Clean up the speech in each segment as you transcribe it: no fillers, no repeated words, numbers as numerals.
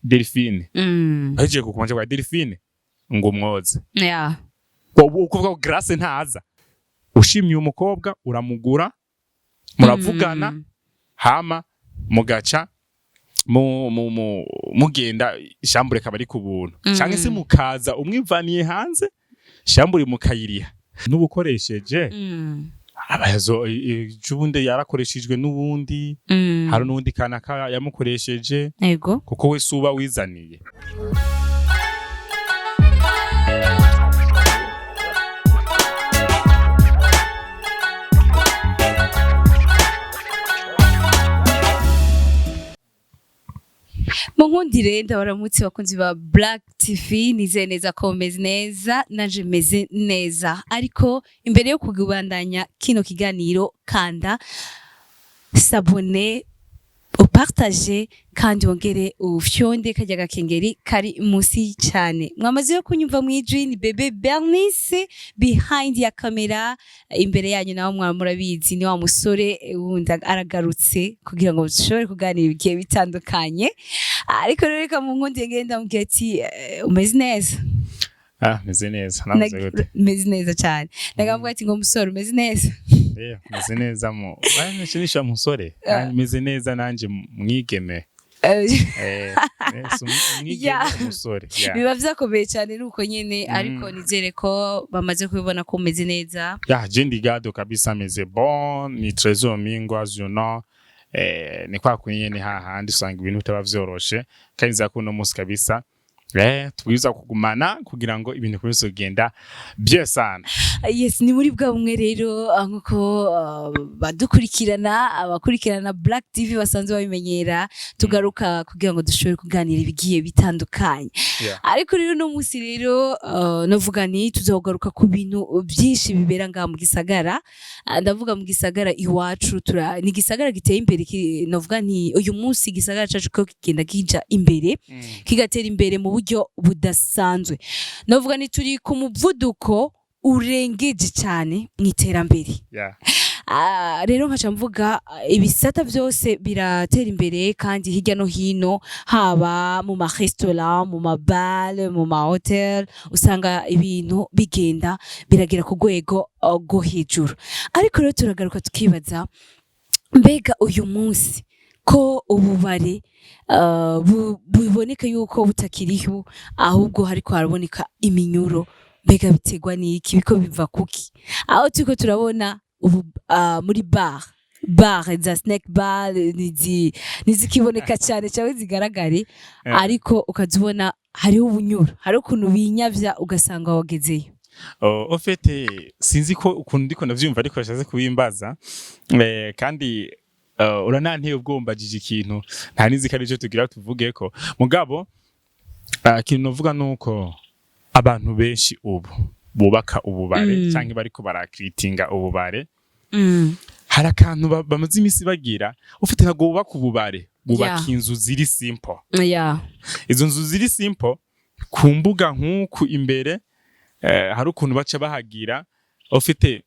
Delphine, ahejeje kukumanja kwa Delphine ngo umwoze, ukuvuga ko Grace ntaza. Ushimye umukobwa, uramugura, muravugana, hama mugaca mu mugenda, chambre kaba ari ku buntu, canke se mukaza umwivaniye hanze, chambre mukayiriha n'ubukoresheje. Abazo ubundi yarakoreshejwe n'ubundi, hari n'ubundi kanaka yamukoresheje, kuko we suba wizaniye. Mu nkundire ndabaramutse, bakunzi ba Black TV. Nizeye neza ko meze neza, nanje meze neza. Ariko imbere yo kugubandanya kino kiganiro, kanda s'abonner, upartage, kandi wongere ufyonde karya gakengeri kari munsi cyane. Mwamaze yo kunyumva mwijwi, ni Bebe Bernice behind ya kamera. Imbere yanyu nawe mwa murabizi, ni wa musore wundi aragarutse kugira ngo dushobore kuganira ibigiye bitandukanye. Ariko rero reka mu nkundi ngenda mubwira ati umeze neza? Ah, meze neza. Navuze gute? Meze neza cyane. Ndagamubwira ati ngo musore, umeze neza? Eh, meze neza mu nisha musore. Meze neza nanje mwigeme. Umwigeme, umusore. Yeah. Biba vyakomeye cyane nuko nyene, ariko nizere ko bamaze kubibona ko umeze neza. Ya, je ndi gado kabisa, meze bon. Ni Trésor Mingwa, you know. Ni kwa kunyene hahandi usanga ibintu bitaba vyoroshe, kandi nza ko uno munsi kabisa tubwirizwa kugumana kugira ngo ibintu bikomeze kugenda bien sana. Yes, ni muri bwa bumwe rero, nkuko badukurikirana, abakurikirana Black TV basanzwe babimenyera, tugaruka kugira ngo dushobore kuganira ibigiye bitandukanye. Ariko rero uno munsi rero, novuga ni tuzogaruka ku bintu byinshi bibera ngaha mu gisagara. Ndavuga mu gisagara iwacu, ni igisagara giteye imbere. Novuga nti uyu munsi igisagara cacu ko kigenda kija imbere, kigatera imbere mu buryo budasanzwe. Novuga ni turi ku muvuduko urengeje cyane mu iterambere. Rero nkaca mvuga, ibisata byose biratera imbere, kandi hirya no hino, haba mu ma restaurant, mu ma bar, mu ma hotel, usanga ibintu bigenda biragera ku rwego rwo hejuru. Ariko rero turagaruka tukibaza, mbega uyu munsi ko ububare buboneka yuko butakiriho, ahubwo hariko haraboneka iminyuro, mbega biterwa n'iki? Biko biva kuki? Aho turiko turabona ubu muri bar za snack bar ntizikiboneka cyane cyangwa zigaragare, ariko ukaza ubona hariho ubunyuro, hariho ukuntu binyavya ugasanga wagezeyo. Oh, au fait, sinzi ko ukuntu ndiko ndavyumva, ariko yashatse kubimbaza, kandi urananteye ubwoba, mbajije ikintu nta nizi ko arico tugira tuvugeko. Mugabo ikintu novuga nuko abantu benshi ubu bubaka ububare canke bariko barakritinga ububare, hari akantu bamaze imisi bagira. Ufite ntabwo bubaka ububare, bubaka inzu ziri simple. Izo nzu ziri simple ku mbuga nk'uku imbere, hari ukuntu baca bahagira, ufite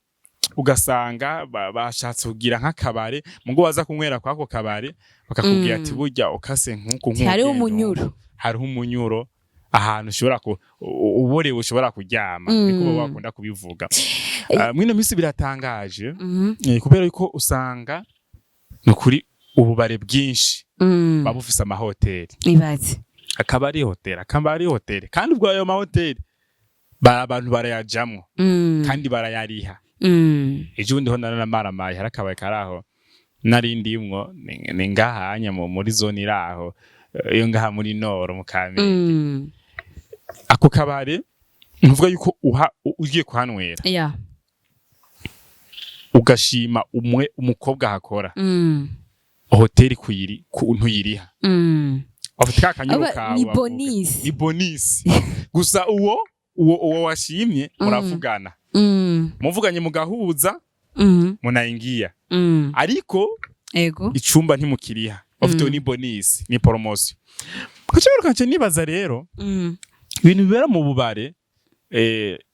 ugasanga bashatse kugira nk'akabare, mugo waza kunywera kwako kabare bakakubwira ati burya ukase nk'uku Hariho nk'ugenda umunyuro. uku, hariho umunyuro ahantu ushobora ku uborewe ushobora kuryama. Niko baba bakunda kubivuga. Mwino minsi biratangaje, kubera yuko usanga ni ukuri ububare bwinshi buba bufise amahoteli, Ibaze. akaba ari hoteli, akaba ari hoteli, kandi ubwo ayo mahoteli abantu barayajamwo kandi barayariha. Ejo bundi ho naranamaramaye, hari akabaye kari aho nari ndimwo, ni ngahanya muri zone iri aho, iyo ngaha muri nord mu Kamenge. Ako kabare ntuvuga yuko uha ugiye kuhanywera, ugashima umwe umukobwa ahakora, hoteli kuyiri ntuyiriha. Bafite ka kanyuro kawe ni bavuga. Bonus. Ni bonus gusa. Uwo washimye muravugana, muvuganye mugahuza, munaingia, ariko icumba ntimukiriha, bafite ni bonus, ni promotion. Kuki kanje nibaza rero ibintu bibera mu bubare,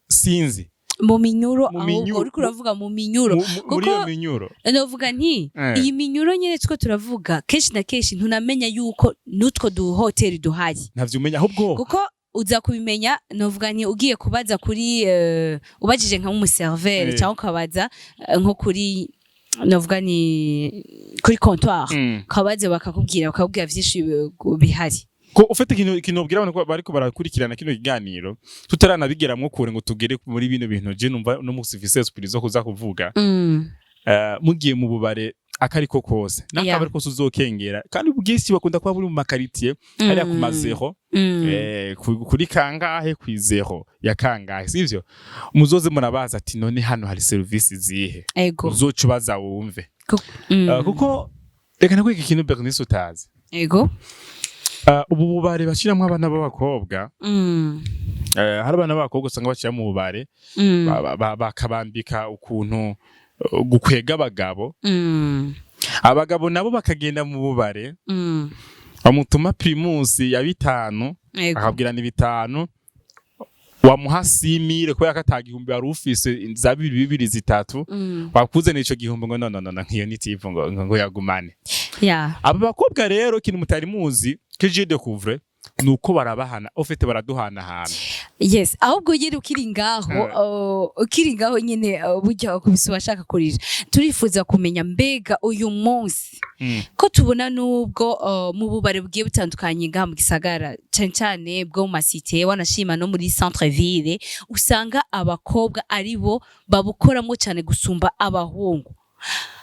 sinzi. Mu minyuro. Mu Ahubwo uriko uravuga mu minyuro. Muri Kuko iyo minyuro. Novuga nti iyi minyuro nyene two turavuga, kenshi na kenshi ntunamenya yuko n'utwo duhoteli duhari. Ntavyo umenya ahubwo. Kuko uza kubimenya, novuga nti ugiye kubaza kuri ubajije nka umuserveur cyangwa ukabaza nko kuri, novuga ni kuri comptoir, ukabaza bakakubwira vyinshi bihari. Ko ufite ikintu ubwira abantu ko bariko barakurikirana kino kiganiro, tutaranabigeramwo kure ngo tugere muri bino bintu, je numva no musi esprit zo kuza kuvuga, mugiye mu bubare akariko kose n'akabari kose uzokengera, kandi ubwinshi bakunda kuba buri mu makaritiye hariya ku mazero, kuri kangahe, kw'izero ya kangahe, sivyo? Muzoze murabaza ati: "None hano hari serivisi zihe?" Uzoca ubaza wumve. Kuko reka nakwereka ikintu, Bernice, utazi. Ubu bubare bashiramwo abana b'abakobwa, hari abana b'abakobwa usanga bashira mu bubare, bakabambika ukuntu gukwega abagabo. Abagabo nabo bakagenda mu bubare, bamutuma Primus ya 5, akabwira ni 5, wamuha 6000 kubera ko ata gihumbi wari ufise, za bibiri bibiri zitatu, wakuzanira ico gihumbi ngo: "No, no, no, no, nkiyo ni tip," ngo yagumane. Aba bakobwa rero, ikintu mutari muzi que je découvre, nuko barabahana, au fait baraduhanahana. Yes, ahubwo nyine ukiri ngaho, ukiri ngaho nyine, burya ukubise uwashaka kurira. Turifuza kumenya, mbega uyu munsi ko tubona nubwo mu bubare bugiye butandukanye ngaha mu gisagara, cane cane bwo mu ma cités, wanashima no muri centre ville, usanga abakobwa ari bo babukoramo cyane gusumba abahungu.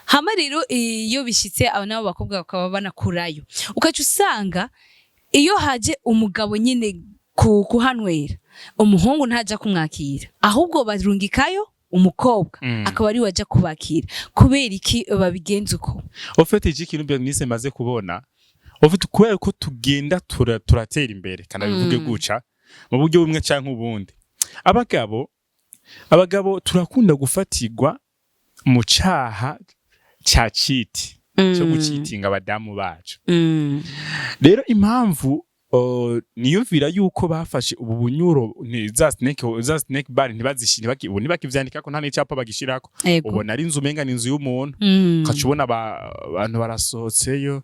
Hama rero iyo bishitse abo nabo bakobwa bakaba banakurayo, ukaca usanga iyo haje umugabo nyine kuhanywera, umuhungu ntaja kumwakira, ahubwo barungikayo umukobwa, akaba ari we aja kubakira. Kubera iki babigenza uko? Au fait, iki kintu, Bernice, maze kubona, au fait kubera ko tugenda turatera imbere, kandi bivuge guca mu buryo bumwe canke ubundi, abagabo turakunda gufatirwa mu caha ca cheat, cyo gucitinga abadamu bacu. Rero impamvu niyumvira yuko bafashe ubu bunyuro ni za snake bar, ntibazishire, ubu ntibakivyandikako, nta n'icapa bagishirako. Ubona ari inzu, umenga ni inzu y'umuntu. Ukaca ubona abantu barasohotseyo,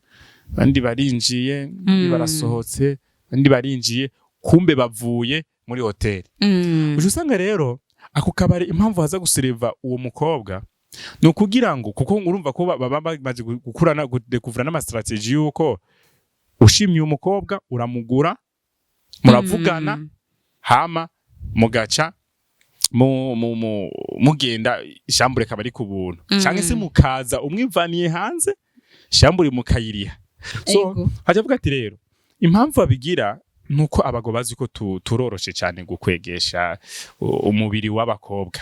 abandi barinjiye, abandi barasohotse, abandi barinjiye, kumbe bavuye muri hoteli. Uca usanga rero ako kabari, impamvu haza guseriva uwo mukobwa ni ukugira ngo, kuko urumva ko baba bamaze gukurana, gudekuvura n'ama stratégies yuko ushimye umukobwa uramugura, muravugana, hama mugaca mugenda, ishambure kaba ari ku buntu, canke se mukaza umwivaniye hanze, shambure mukayiriha. So haja avuga ati rero impamvu babigira nuko abagabo bazi ko turoroshe cyane gukwegesha umubiri w'abakobwa.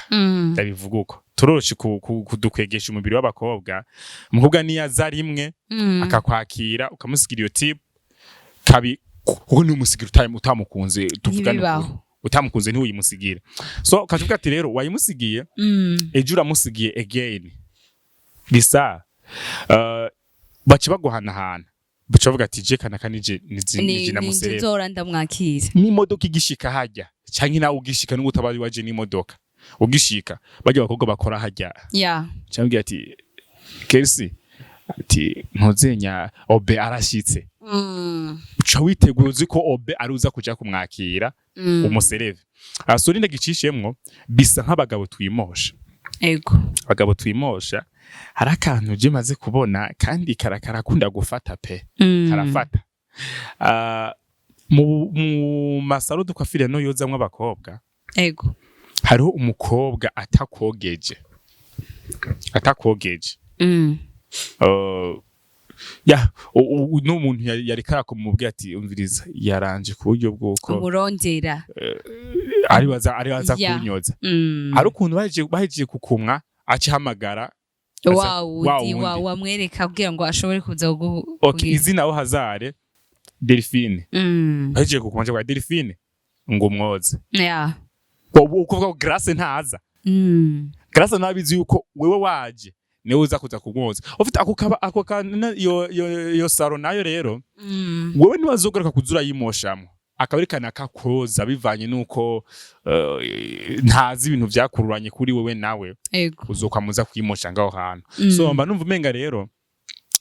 Ndabivuga uko, turoroshe kudukwegesha umubiri w'abakobwa. Umukobwa niyo aza rimwe, akakwakira, ukamusigira iyo tip kabi, kuko numusigira utamukunze, tuvugane Ntibibaho. ukuri. Utamukunze ntiwimusigira. So ukavuga ati rero wayimusigiye, ejo uramusigiye again, bisa baca baguhanahana, baca bavuga ati: "Je kanaka nije nije." Ni Nije ni namusereva. Nzora ndamwakira. N'imodoka igishika hajya, canke nawe ugishika, n'ubwo utabaye waje n'imodoka, ugishika bajya abakobwa bakora hajya, cyangwa ati: "Kelsi," ati: "Ntuzenya Obe arashitse." Uca witegura, uzi ko Obe aruza kuja kumwakira, umusereve asuri ndagicishemwo. Bisa nk'abagabo twimosha. Abagabo twimosha, hari akantu je maze kubona kandi karakunda gufata pe. Karafata. Mu ma salons de coiffure no yozamwo abakobwa, hariho umukobwa atakogeje, ya n'umuntu yariko arakumubwira ati: "Umviriza, yaranje ku buryo bw'uko Umurondera. aribaza kunyoza." Hari ukuntu bahejeje kukumwa, acihamagara wa wa wundi wa wundi. Wamwereka kugira ngo ashobore kuza Okay, kugira. Izina aho hazare Delphine. Bahejeje kukumwa kwa Delphine ngo umwoze. Ukuvuga ko Grace ntaza. Grace ntabizi yuko wewe waje niwe uza kuza kumwoza. Ufite ako kaba ako kana iyo salon nayo rero, wewe ntiwazogaruka kuza urayimoshamo. Akaba ari kanakakoza bivanye nuko ntazi ibintu vyakururanye kuri wewe nawe, uzokwamuza kwimosha ngaho hantu. So mba numva umenga rero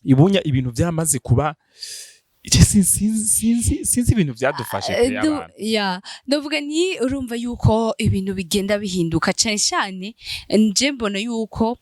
ibunya ibintu vyamaze kuba. Ije sinzi ibintu vyadufashe pe abantu. Ya, ndavuga ni urumva yuko ibintu bigenda bihinduka cyane cyane. Nje mbona yuko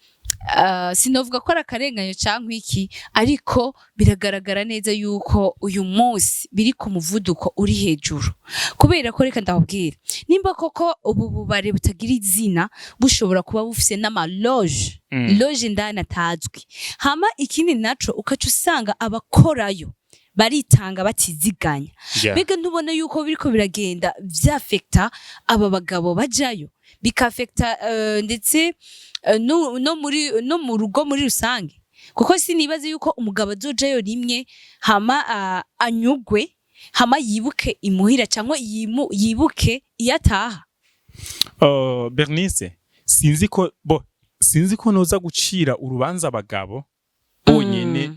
sinovuga ko ari akarenganyo canke iki, ariko biragaragara neza yuko uyu munsi biri ku muvuduko uri hejuru, kubera ko reka ndakubwira, nimba koko ubu bubare butagira izina bushobora kuba bufise n'amaloge loge indani atazwi, hama ikindi naco ukaca usanga abakorayo baritanga batiziganya. Mbega ntubona yuko biriko biragenda vyafekta aba bagabo bajayo, bikafekta ndetse no muri no mu rugo muri rusange? Kuko sinibaze yuko umugabo azojayo rimwe, hama anyugwe, hama yibuke imuhira cyangwa yibuke iyo ataha. Bernice, sinzi ko noza gucira urubanza abagabo bonyene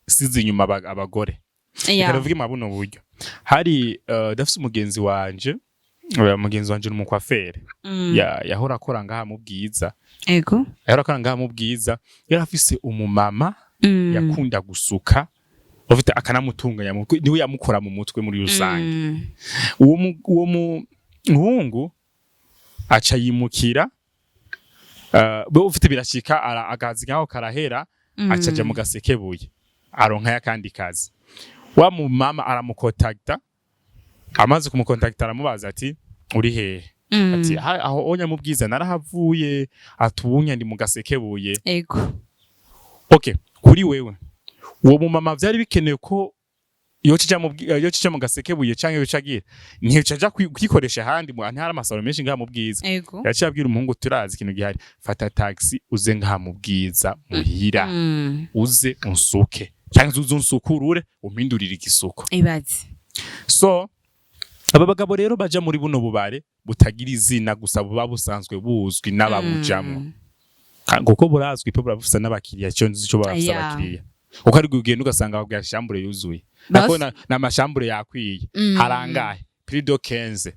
size inyuma abagore. Reka tuvuge mwa buno buryo. Hari ndafise umugenzi wanje, mugenzi wanje ni umukwafere. Yahora akora ngaha mu Bwiza. Yahora akora ngaha mu Bwiza, yari afise umumama yakunda gusuka, ufite akanamutunganya niwe yamukora mu mutwe muri rusange. Uwo muhungu aca yimukira, bo ufite birashika akazi nkaho karahera, aca aja mu Gasekebuye, aronka y'akandi kazi. Wa mu mama aramukontakta, amaze kumukontakta aramubaza ati: "Uri hehe?" Ati: "Aho onya mu Bwiza narahavuye." Ati: "Ubunya ndi mu Gasekebuye." Okay, kuri wewe uwo mu mama vyari bikenewe ko yoca ija mu Gasekebuye canke yoca agira ntiyoca aja kwikoresha ahandi ntihari amasaro menshi ngaha mu Bwiza? Yaciye abwira umuhungu: "Turazi ikintu gihari, fata taxi uze ngaha mu Bwiza muhira, uze unsuke canke uze unsukurure, umpindurire igisuko." Ibaze. So aba bagabo rero baja muri buno bubare butagira izina, gusa buba busanzwe buzwi n'ababujamwo, kuko burazwi pe, burabufisa n'abakiriya. Cyo nzi cyo barafisa abakiriya, kuko ari ugenda ugasanga babwira chambre yuzuye, nako na amachambres yakwiye. Harangahe plus de 15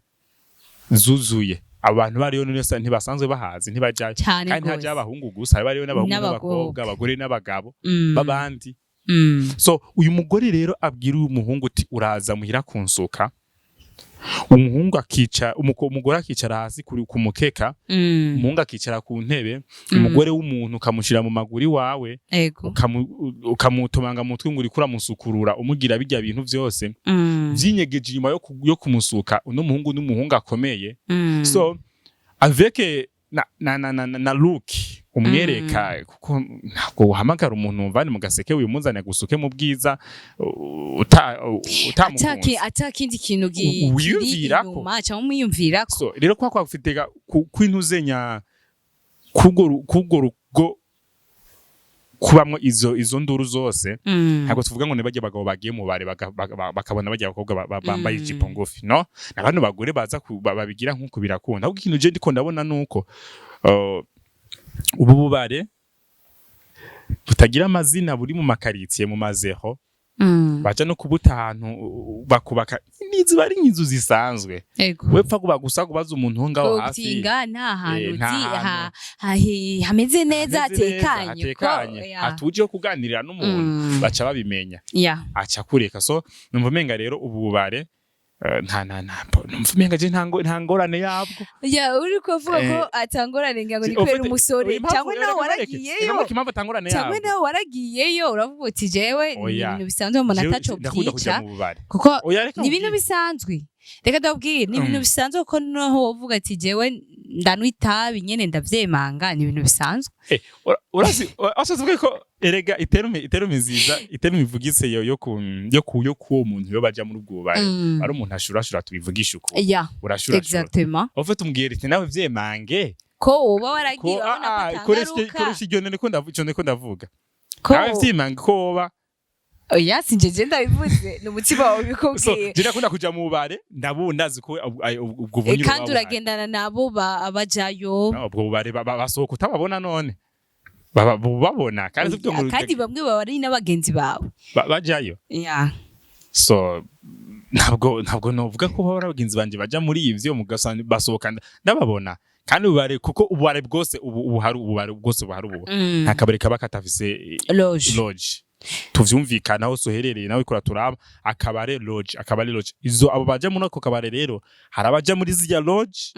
zuzuye, abantu bariyo none ntibasanzwe bahazi, ntibajayo. Cyane kandi gose. ntihajayo abahungu gusa, haba hariyo n'abahungu N'abakobwa. n'abakobwa, abagore n'abagabo b'abandi. So uyu mugore rero abwira uyu muhungu uti: "Uraza muhira kunsuka." Umuhungu akica umugore akicara hasi kuri ku mukeka, umuhungu akicara ku ntebe, umugore w'umuntu ukamushira mu maguru iwawe, ukamutomanga mu mutwe ngo uriko uramusukurura, umugira bijya bintu vyose vyinyegeje inyuma yo kumusuka. Uno muhungu n'umuhungu akomeye. So avec na look umwereka, kuko ntabwo uhamagara umuntu umvane mu Gaseke uyu munzane gusuke mu Bwiza utamukunze. Atakindi kintu kiri Wiyumvirako. inyuma cyangwa umwiyumvirako. So rero kwa kwafitega kwintuzenya kubwo rugo kubamwo izo nduru zose, ntabwo tuvuga ngo nibajya abagabo bagiye mu bare bakabona bajya abakobwa bambaye ijipo ngufi. No abantu bagore baza babigira nk'uko birakunda. Ahubwo ikintu je ndiko ndabona nuko ubu bubare butagira amazina buri mu makaritsiye, mu mazeho, baja no kubuta ahantu bakubaka nizi bari inzu zisanzwe. Wepfa kuba gusa kubaza umuntu ho ngaho hafi. Gutinga nta hantu Nta uzi hantu. Hameze neza, hameze neza, hatekanye ko hatekanye, hatuje ho kuganirira n'umuntu, baca babimenya, aca kureka. So numva umenga rero ubu bubare nta numva umenga je nta ngorane yabwo. Ya, uri kuvuga ko atangorane, ngira ngo ni kubera umusore cyangwa nawe waragiyeyo. Impamvu atangorane Cyangwa yabwo. nawe waragiyeyo uravuga uti: "Jewe ni Oya. ibintu bisanzwe, umuntu Jewe ataco ndakunda kuja byica." mu bubare. Kuko Oya, reka ni ibintu nkubwire. bisanzwe, reka ndabwire, ni ibintu bisanzwe, kuko noneho wovuga ati: "Jewe ndanywa itabi nyene ndavyemanga", ni ibintu bisanzwe. Urazi washatse ko erega iterme nziza, iterme ivugitse yo ku muntu yo baja muri ubwo bubare, ari umuntu ashurashura, tubivugisha uko, urashurashura. Exactement. Ufite umubwira iti: "Nawe vyemange." Ko woba waragiye Ko urabona ko koresha atangaruka. Koresha iryo niko ndavuga, ico niko ndavuga. Ko Nawe vyimange ko woba Oya, sinje, je ndabivuze, ni umutima wawe So ubikubwiye. je ndakunda kuja mu bubare, ndabunda ndazi ko ubwo bunyuro Kandi buba buhari. uragendana nabo abajayo. No, ubwo bubare basohoka utababona, none baba bubabona kandi sivyo ngo Kandi bamwe baba ari n'abagenzi bawe. Bajayo. Ya. So Ntabwo novuga ko baba ari abagenzi banje baja muri ivyo, mugasanga basohoka ndababona. Kandi ububare, kuko ububare bwose ubu hari ububare bwose buhari ubu, nta kabari kaba katafise loge. Loge, tuvyumvikana hose uherereye nawe ikora turaba akabare loge, akabare loge. Izo abo baja muri ako kabare rero, hari abaja muri zirya loge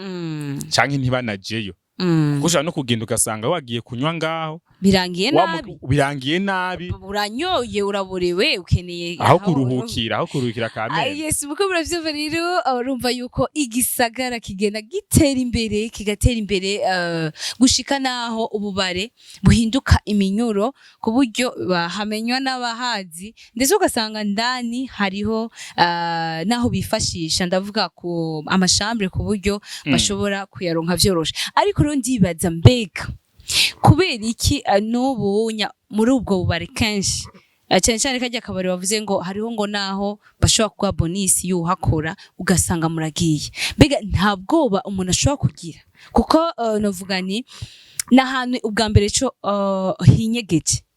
canke ntibanajeyo, kuko ushobora no kugenda ugasanga wagiye kunywa ngaho birangiye nabi. Birangiye nabi. Uranyoye, uraborewe, ukeneye Aho kuruhukira kamere. Yes, muko muravyumva rero, urumva yuko igisagara kigenda gitera imbere, kigatera imbere gushika naho ububare buhinduka iminyuro, ku buryo bahamenywa n'abahazi, ndetse ugasanga ndani hariho naho bifashisha, ndavuga ku ama chambres, ku buryo bashobora kuyaronka vyoroshe. Ariko rero ndibaza, mbega kubera iki n'ubunya muri ubwo bubare kenshi, cyane cyane kajya kabari bavuze ngo hariho ngo naho bashobora kuguha bonus y'uhakora, ugasanga muragiye, mbega nta bwoba umuntu ashobora kugira? Kuko novuga nti ni ahantu ubwa mbere co hinyegeje,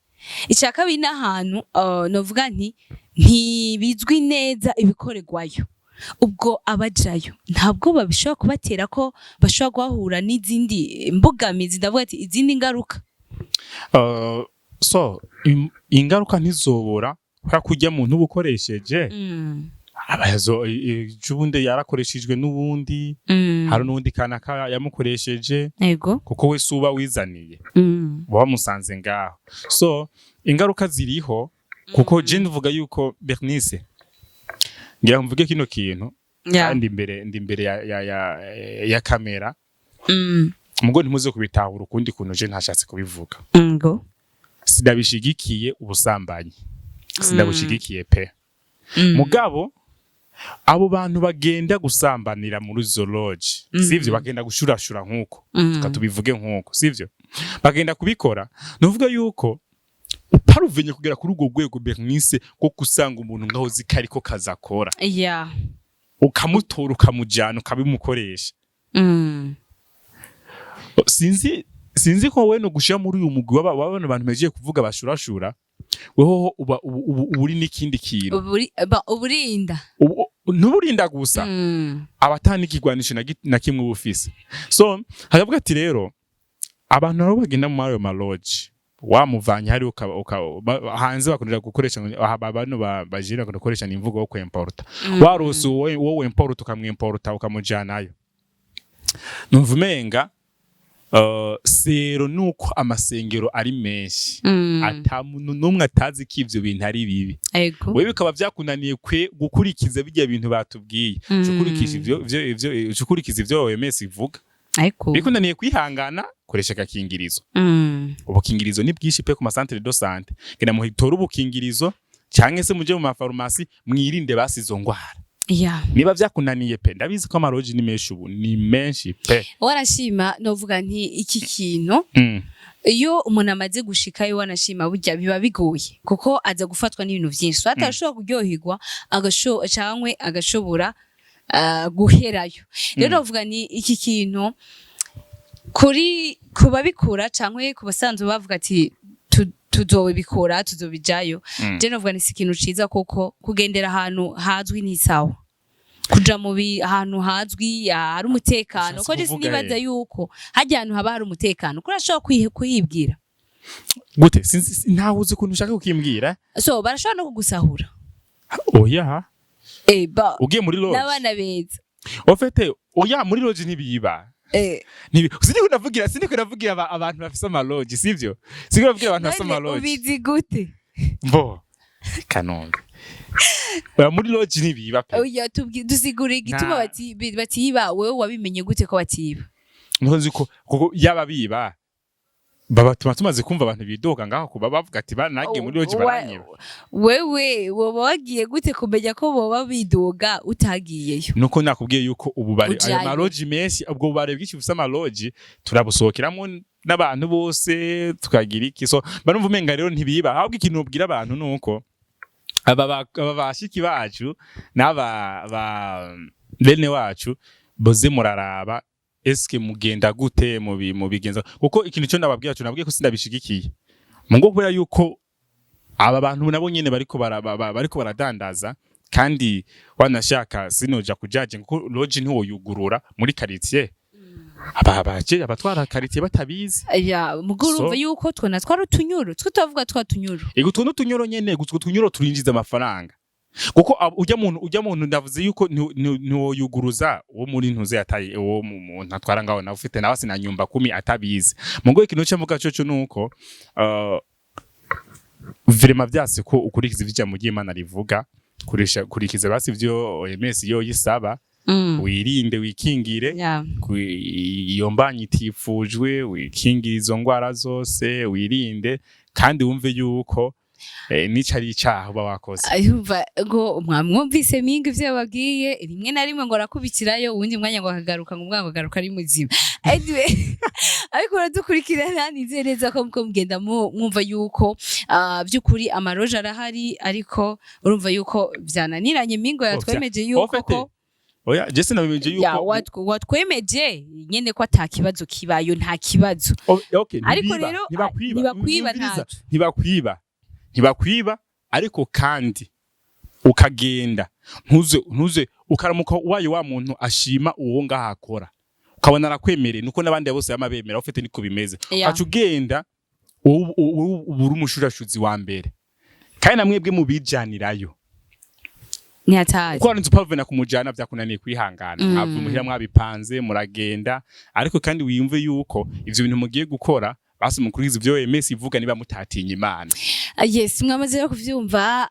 icya kabiri ni ahantu novuga nti ntibizwi neza ibikorerwayo. Ubwo abajayo nta bwoba bishobora kubatera ko bashobora guhahura n'izindi mbogamizi, ndavuga ati izindi ngaruka? So ingaruka ntizobora, kubera ko ujya muntu uba ukoresheje abazo ubundi yarakoreshejwe n'uwundi, hari n'uwundi kanaka yamukoresheje, kuko we uba wizaniye, uba wamusanze ngaho. So ingaruka ziriho, kuko je ndivuga yuko, Bernice, ngira mvuge kino kintu kandi imbere ndi imbere ya kamera, mugo ntimuze kubitahura ukundi kuntu je ntashatse kubivuga. Ngo Sinabishigikiye ubusambanyi, sinabushigikiye pe. Mugabo abo bantu bagenda gusambanira muri izo lodge, sivyo, bagenda gushurashura nkuko tubivuge nkuko, sivyo, bagenda kubikora, nuvuga yuko uparuvenye kugera kuri urwo rwego, Bernice, rwo gusanga umuntu ngaho uzi ko ariko kazi akora, ukamutora, ukamujyana, ukabimukoresha. Sinzi ko wowe no gushira muri uyu mugwi w'abano bantu mejeje kuvuga bashurashura, weho uba uri n'ikindi kintu. Uburinda. Ntuburinda gusa, abatana ikigwanisho na kimwe uba ufise. So haravuga ati rero abantu nabo bagenda muri ayo ma lodge, wamuvanye hari hanze bakunda gukoresha aha bano bajira bakunda gukoresha imvugo yo kwemporta. Warose wowe wemporta, ukamwemporta, ukamujanayo, numva umenga sero nuko amasengero ari menshi, ata muntu n'umwe atazi ko ivyo bintu ari bibi. Wewe bikaba vyakunaniye kwe gukurikiza bijya bintu batubwiye. Ukurikiza ivyo ukurikiza ivyo OMS ivuga. Bikunaniye kwihangana, koresha agakingirizo. Ubukingirizo ni bwinshi pe ku ma centre de santé, genda muhitore ubukingirizo canke se muje mu mafarumasi, mwirinde basi izo ngwara. Niba vyakunaniye pe, ndabizi ko ama lodge ni menshi ubu, ni menshi pe. Warashima, novuga nti iki kintu, iyo umuntu amaze gushikayo, wanashima burya biba bigoye, kuko aza gufatwa n'ibintu vyinshi, so atashobora kuryoherwa cankwe agashobora guherayo. Rero novuga ni iki kintu kuri ku babikora cankwe ku basanzwe bavuga ati tuzobikora, tuzobijayo, je novuga ni si ikintu ciza, kuko kugendera ahantu hazwi ni sawa, kuja mu ahantu hazwi hari umutekano. Ushatse Ko je kuvuga sinibaza he? yuko hajya ahantu haba hari umutekano ko urashobora kuhibwira. Gute? Sinzi, ntawe uzi ukuntu ushaka kukimbwira. So barashobora no kugusahura. Oya. Ba Ugiye muri lodge n'abana beza. Au fait, oya, muri lodge ntibiba. Siniko ndavugira abantu bafise ama lodge, sivyo? Siniko ndavugira abantu bafise None ama lodge. Ubizi gute? Mbo Kanombe. Oya, muri lodge ntibiba pe. Oya, dusigure igituma batiba. Wewe wabimenye gute ko batiba? Niho nzi ko kuko yaba biba, baba tuma tumaze kumva abantu bidoga ngaho kuba bavuga ati banagiye muri lodge baranyiba. Wewe woba wagiye gute kumenya ko boba bidoga utagiyeyo? Nuko nakubwiye yuko ububare ayo Ujayo. ma lodge menshi, ubwo bubare bwinshi bufise ama lodge, turabusohokeramo n'abantu bose, tukagira iki. So barumva umenga rero ntibiba. Ahubwo ikintu ubwira abantu nuko aba bashiki bacu n'aba ba bene wacu boze muraraba eske mugenda gute mubigenza, kuko ikintu cyo nababwira cyo nabwiye ko sindabishigikiye mu ngo, kubera yuko aba bantu nabo nyene bariko baradandaza. Kandi wanashaka sinoja kujaje, kuko loge ntiwoyugurura muri quartier, aba baje abatwara quartier batabizi. Ya mugo urumva yuko twona twari utunyuro, twe tuvuga twa tunyuro. Ego, utwo n'utunyoro nyene gusa, utwo tunyuro turinjiza amafaranga, kuko ujya muntu ndavuze yuko ntiwoyuguruza uwo muri ntuze yataye uwo muntu atwara ngaho nawe ufite nawe sina nyumba kumi atabizi. Mugo ikintu cyo mvuga cyo nuko vraiment vyase ko ukurikiza ivyo mu Imana rivuga, kurisha kurikiza basi ivyo OMS yo yisaba, wirinde, wikingire iyo mbanyi itifujwe, wikingire izo ngwara zose, wirinde kandi wumve yuko nico ari icaha uba wakoze. Ayumva ngo mwamwumvise mingi ivyo yababwiye, rimwe na rimwe ngo arakubitirayo, uwundi mwanya ngo akagaruka, ngo umwana agaruka ari muzima. Anyway, ariko uradukurikirana, nizeye neza ko muko mugenda mwumva yuko by'ukuri amaroje arahari, ariko urumva yuko vyananiranye. Mingo yatwemeje yuko En fait, ko oya, je sinabemeje ya yuko watwemeje nyene ko ata kibazo kibayo, nta kibazo. Oh, okay, Ariko ntibiba, rero, ntibakwiba, ntibakwiba. Nyumviriza, Ntaco. Ntibakwiba, ariko kandi ukagenda ntuze ukaramuka ubaye wa muntu ashima uwo ngaho akora, ukabona arakwemereye, nuko n'abandi bose bama bemera ufite, niko bimeze. Ukaca ugenda uba uri umushurashuzi wa mbere, kandi namwebwe mubijanirayo. Ntiyatazi. Kuko warinze upavena kumujana, vyakunaniye kwihangana, mwava muhira mwabipanze, muragenda. Ariko kandi wiyumve yuko ivyo bintu mugiye gukora, basi mukurikiza ivyo OMS ivuga niba mutatinya Imana. Yes, mwamaze rero kuvyumva.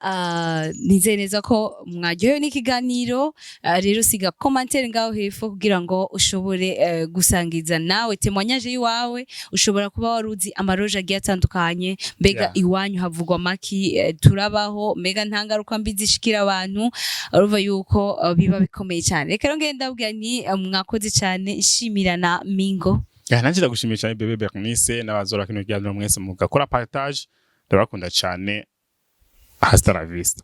Nizeye neza ko mwaryohewe n'ikiganiro. Rero siga commentaire ngaho hepfo kugira ngo ushobore gusangiza nawe témoignage yiwawe. Ushobora kuba waruzi amaroje agiye atandukanye, mbega iwanyu havugwa maki? Turabaho, mbega nta ngaruka mbi zishikira abantu? Urumva yuko biba bikomeye cyane. Reka rero ngende ndabwira ni mwakoze cyane, nshimira na Mingo. Ya, nanje ndagushimiye cyane, bébé Bernice, n'abazora kino kiganiro mwese mugakora partage. Ndabakunda cyane, hasta la vista.